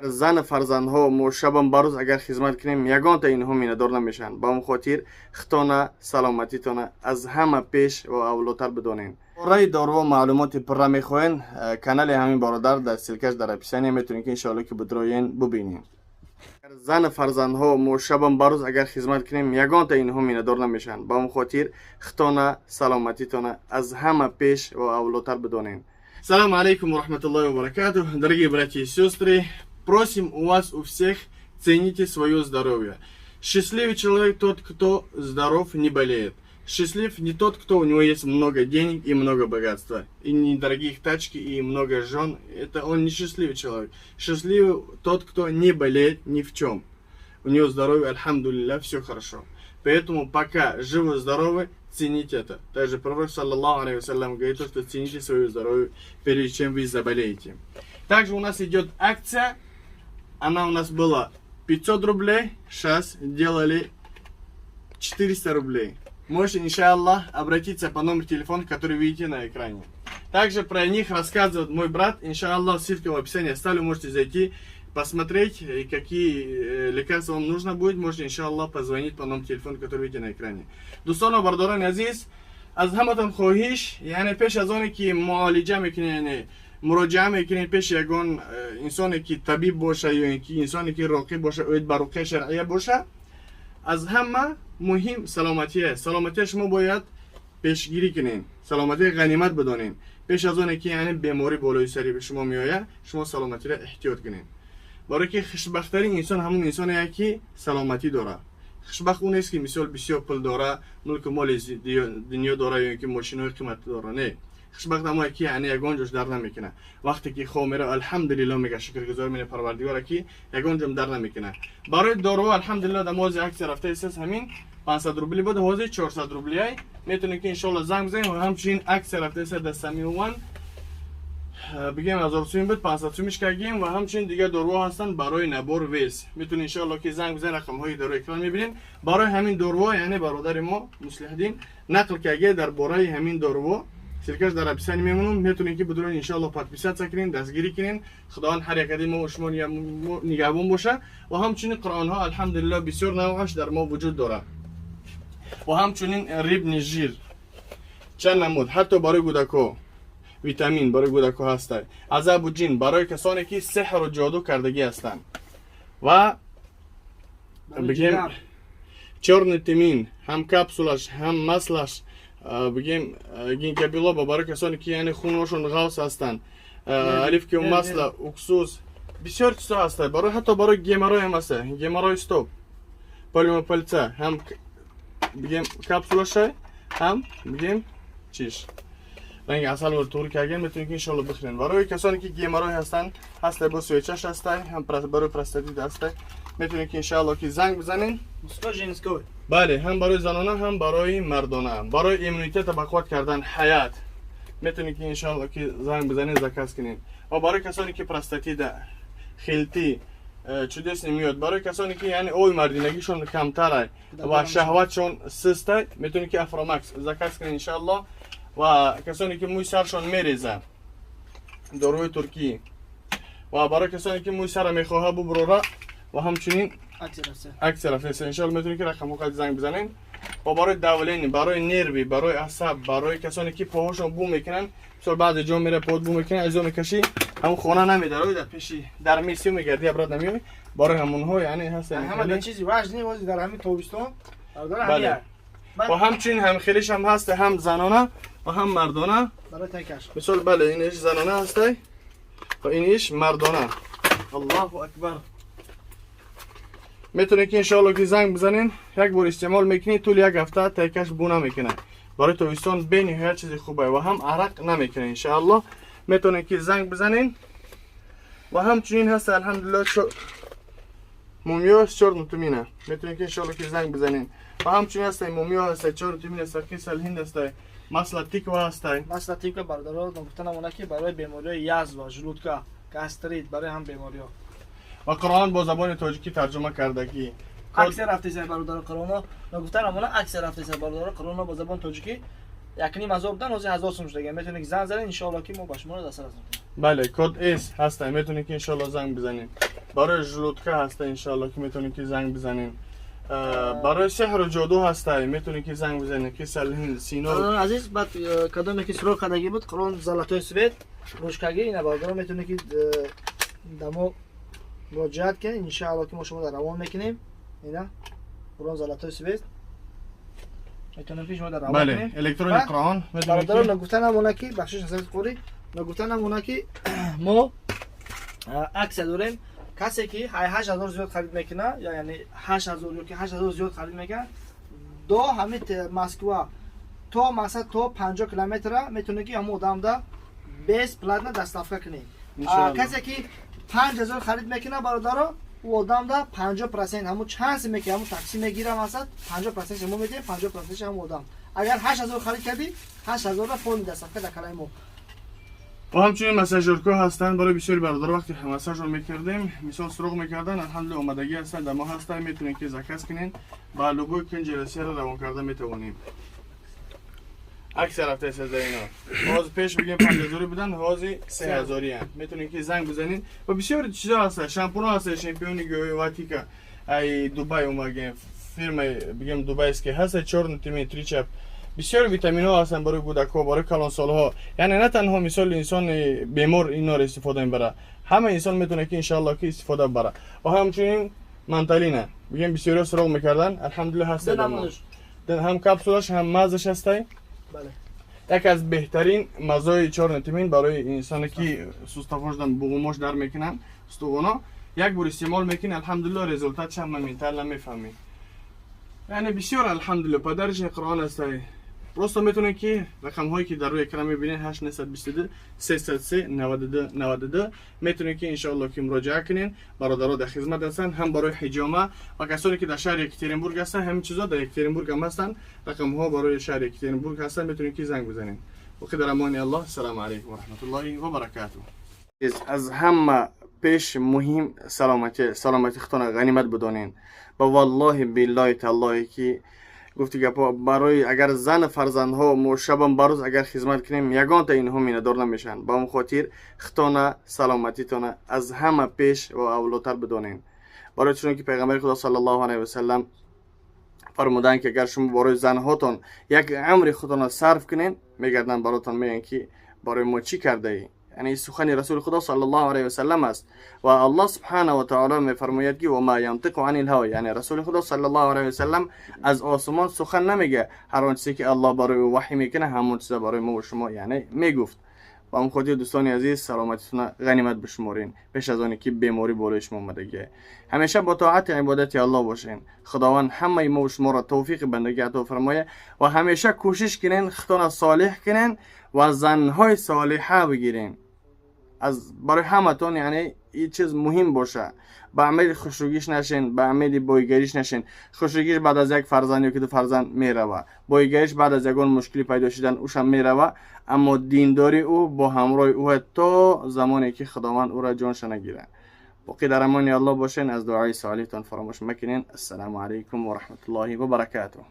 Зан фарзандҳо мо шабам ба рӯз агар хизмат кунем, ягонта инҳо миннатдор намешаванд. Ба он хотир хитона саломатитона аз ҳама пеш ва авлотар бидонем. Бораи доруо маълумоти пурра мехоҳен, канали ҳамин бародар дар ссылка ш дар описание, метавонед ки иншоалло ки бидроен, бубинем. Зан фарзандҳо мо шабам ба рӯз агар хизмат кунем, ягонта инҳо миннатдор намешаванд. Ба он хотир хитона саломатитона аз ҳама пеш ва авлотар бидонем. Салому алейкум ва рахматуллоҳи ва баракатух, дорогие братья и сестры. Просим у вас у всех, цените свое здоровье. Счастливый человек тот, кто здоров, не болеет. Счастлив не тот, кто у него есть много денег и много богатства, и недорогих тачки, и много жен. Это он не счастливый человек. Счастливый тот, кто не болеет ни в чем. У него здоровье, альхамдулилля, все хорошо. Поэтому пока живы-здоровы, цените это. Также пророк, саллаллаху алейхи вассалям, говорит, что цените свое здоровье, прежде чем вы заболеете. Также у нас идет акция. Она у нас была 500 рублей, сейчас делали 400 рублей. Можете, иншаллах, обратиться по номеру телефона, который видите на экране. Также про них рассказывает мой брат. Иншаллах, ссылку в описании оставлю, можете зайти, посмотреть, и какие лекарства вам нужно будет. Можете, иншаллах, позвонить по номеру телефона, который видите на экране. Дӯстон, бародарони азиз, аз ҳаматон хоҳиш, яъне пеш аз оне ки муолиҷа мекунед, яъне муроҷиа мекунед пеши ягон инсоне ки табиб боша ё ин ки инсоне ки роқӣ боша, оид ба руқияи шаръия боша, аз ҳама муҳим саломатия. Саломатия шумо бояд пешгирӣ кунед, саломатия ғанимат бидонед. Пеш аз оне ки яъне беморӣ болои сари шумо меояд, шумо саломатиро эҳтиёт кунед, барое ки хушбахттарин инсон ҳамон инсоне ки саломатӣ дорад. Хушбахт он нест ки мисол бисёр пул дора, мулку моли дунё дора ё ин ки мошинои қиматӣ дора. Не, хушбахт ҳамое ки яъне ягон ҷош дард намекунад. Вақте ки хоб мера, алҳамдулилло мега, шукргузор мене Парвардигора, ки ягон ҷом дард намекунад. Барои доруо, алҳамдулилло, дар мози акция рафта истас. Ҳамин 500 рубли буд, ҳозир 400 рублиай. Метавонед ки иншоалло занг бизанед. Ва ҳамчунин акция рафта иста дар Самиуан, бигем, 1000 сум буд, 500 сумиш кардем. Ва ҳамчунин дигар доруҳо ҳастанд барои набор вес. Метавонед, иншоалло, ки занг бизанед, рақамҳои дар экран мебинед. Барои ҳамин доруҳо, яъне бародари мо Муслиҳиддин нақл карда дар бораи ҳамин доруҳо, ссылка ш дар описание мемонам. Метавонед ки бидуред, иншоалло, подписаться кунед, дастгирӣ кунед. Худованд ҳар якади мо шумо нигаҳбон боша. Ва ҳамчунин Қуръонҳо, алҳамдулилло, бисёр навъаш дар мо вуҷуд дорад. Ва ҳамчунин рыбный жир чанд намуд, ҳатто барои кӯдакҳо, витамин барои кӯдакҳо ҳастад. Азабу ҷин барои касоне ки сеҳру ҷоду кардагӣ ҳастанд. Ва бигем, чёрный тмин, ҳам капсулаш, ҳам маслаш. Бигем, гинкго билоба барои касоне ки яъне хуношон ғафс ҳастанд, оливковое масло, уксус, бисёр чизҳо ҳастад. Барои ҳатто барои геморрой ҳам ҳаста, геморрой стоп, полимопальца, ҳам бигем капсулаша, ҳам бигем чиш ранги асал туғри карген, метавонед ки иншоалло бихӯрен. Барои касоне ки геморрой ҳастанд, ҳастай, бо свеча ш ҳастай, ҳам барои простатит ҳастай. Метавонед ки иншоалло ки занг бизанен. Мужской, женской. Бале, ҳам барои занона, ҳам барои мардона, барои иммунитета бақувват кардан ҳаят, метавонед ки иншоалло ки занг бизанед, заказ кунед. Ва барои касоне ки простатида, хилти, чудесный мёд, барои касоне ки яъне ои мардинагишон камтарай ва шаҳватшон систай, метавонед ки Афромакс заказ кунед, иншоалло. Ва касоне ки мӯи саршон мереза, доруи туркӣ. Ва барои касоне ки мӯи сара мехоҳа бубурора, ва ҳамчунин акция рафтеса, иншоалло, метавонед ки рақамҳо қад занг бизанед. Ва барои давление, барои нерви, барои асаб, барои касоне ки поҳошон бу мекунанд, мисол баъзе ҷо мера, под бу мекунанд, азо мекашӣ, ҳамун хона намедарои, дар пеши дар мисиё мегардӣ, обратно меои, барои ҳамонҳо яъне ҳастанд. Ҳама чизи важный вози дар ҳамин тобистон. Бале, ва ҳамчунин ҳамхелиш ҳам ҳаста, ҳам занона ва ҳам мардона. Барои тайкаш. Мисол, бале, иниш занона ҳастай ва иниш мардона. Аллоҳу акбар! Метавонед ки иншоалло ки занг бизанен. Як бор истеъмол мекунед, тӯли як ҳафта тайкаш бу намекунад. Барои тобистон бениҳоят чизи хубе ва ҳам арақ намекунад. Иншоалло, метавонед ки занг бизанен. Ва ҳамчунин ҳаста, алҳамдулилло, мумиё чёрный тмин а, метавонед ки иншоалло ки занг бизанен. Ва ҳамчунин ҳастай мумиё, ҳастай чёрный тмин, ҳастай қисал ҳинд, ҳастай масло тыква ҳастай. Масло тыква, бародаро, гуфта намона ки барои бемориҳои язва, желудка, гастрит, барои ҳам бемориҳо. Ва Қуръон бо забони тоҷикӣ тарҷума кардагӣ. Акция рафтеса, бародаро, Қуръоно. Гуфта намона, акция рафтеса, бародаро, Қуръоно бо забони тоҷикӣ. 1,5 ҳазор будан, ҳозир 1000 сум шудага. Метавонед ки занг занед, иншоалло, ки мо ба шуморо дастрас мекунем. Бале, код С ҳаста, метавонед ки иншоалло занг бизанед. Барои желудка ҳаста, иншоалло, ки метавонед ки занг бизанед. Барои сеҳру ҷоду ҳаста, метавонед ки занг бизанед, ки салҳин сино. Азиз, баъд кадоме ки суроғ кардагӣ буд, Қуръон золотой свет ручкагӣ, ина бародаро, метавонед ки да мо муроҷиат кунед, иншоалло, ки мо шумо дар равон мекунем. Ина Қуръон золотой свет, метавонем ки шумо дар равон Бале, электрони Қуръон. Бародаро, нагуфта намона ки, бахшиш, ҳазрат қори, нагуфта намона ки мо акция дорем. Касе ки 8000 зиёд харид мекуна, яъне 8000 ё ки 8000 зиёд харид мекунад, до ҳамин Москва то масалан то 50 километра метавонед ки ҳамон одамда бесплатно доставка кунед. Касе ки 5000 харид мекунад, бародаро, ӯ одамда 50%, ҳамун чанд симе ки ҳамун такси мегира, масалан, 50% шумо медиҳем, 50% ҳамун одам. Агар 8000 харид кардӣ, 8000-ра полный доставка дар калаи мо. Ва ҳамчунин массажёркҳо ҳастанд. Барои бисёри бародаро, вақте массажро мекардем, мисол, суроғ мекардан, алҳамдулилла, омадагӣ ҳастанд, дар мо ҳастанд, метавонед ки заказ кунед, ба любой кунҷи Россияро равон карда метавонем. Акция рафтааст аз ино. Ҳозир пеш бигем 5000-ӣ буданд, ҳозир 3000-иянд. Метавонед ки занг бизанед. Ва бисёр чизо ҳастанд, шампунҳо ҳастанд, шампиони Ватика, ай Дубай омаген, фирмаи бигем дубайский ҳаста, чёрный тмин, тричап, бисёр витаминҳо ҳастанд барои кӯдакҳо, барои калонсолҳо. Яъне на танҳо мисоли инсони бемор инҳоро истифода мебарад, ҳама инсон метавонад ки иншоалло ки истифода барад. Ва ҳамчунин манталина бигем, бисёриҳо суроғ мекарданд, алҳамдулилла, ҳаста, ҳам капсулаш, ҳам мазаш ҳастай. Яке аз беҳтарин мазои чёрный тмин барои инсоне ки суставҳошдан буғумош дар мекунанд, устувоно, як бор истеъмол мекунӣ, алҳамдулилла, результатша моментально мефаҳмӣ. Яъне бисёр, алҳамдулилла, подарочный Қуръон ҳастай. Просто метавонед ки рақамҳое ки дар рӯи экран мебинед, 8922 303 92 92, метавонед ки иншоалло ки муроҷиа кунед. Бародаро дар хизмат ҳастанд, ҳам барои ҳиҷома ва касоне ки дар шаҳри Екатеринбург ҳастанд, ҳамин чизо дар Екатеринбург ҳам ҳастанд. Рақамҳо барои шаҳри Екатеринбург ҳастанд, метавонед ки занг бизанед. Боқӣ дар амони Аллоҳ. Ассалому алайкум ва раҳматуллоҳи ва баракатуҳ. Аз ҳама пеш муҳим саломатӣ. Саломатӣ худтона ғанимат бидонед. Ба валлоҳи, биллоҳи, таллоҳе ки гуфти гапо, барои агар зан фарзандҳо мо шабам барӯз агар хизмат кунем, ягонта инҳо миннатдор намешаванд. Ба он хотир худтона, саломатитона аз ҳама пеш ва авлотар бидонед. Барои чуно ки пайғамбари Худо саллаллоҳу алайҳи васалам фармуданд ки агар шумо барои занҳотон як амри худтона сарф кунед, мегарданд баротон, мегӯянд ки барои мо чӣ кардаӣ? Яъне сухани расули Худо саллаллоҳу алайҳи васалам аст. Ва Аллоҳ субҳана ва таоло мефармояд ки وما ينطق عن الهوى, яъне расули Худо саллаллоҳу алайҳи васалам аз осмон сухан намега, ҳар он чизе ки Аллоҳ барои ӯ ваҳй мекунад, ҳамон чиза барои мо ва шумо, яъне, мегуфт. Ба он хотир, дӯстони азиз, саломатитона ғанимат бишуморен, пеш аз оне ки беморӣ болои шумо омадагия. Ҳамеша бо тоати ибодати Аллоҳ бошен. Худованд ҳамаи мо шуморо тавфиқи бандагӣ ато фармоя. Ва ҳамеша кӯшиш кунен, худтона солиҳ кунен ва занҳои солиҳа бигирен. Аз барои ҳаматон, яъне, ин чиз муҳим боша. Ба амали хушругиш нашен, ба амали бойгариш нашен. Хушругиш баъд аз як фарзанд ё ки ду фарзанд мерава, бойгариш баъд аз ягон мушкилӣ пайдо шудан ӯшам мерава, аммо диндорӣ ӯ бо ҳамроҳи ӯ то замоне ки Худованд ӯра ҷонша нагирад. Боқӣ дар амони Аллоҳ бошен. Аз дуои солиҳтон фаромӯш макунен. Ассалому алайкум ва раҳматуллоҳи ва баракатуҳ.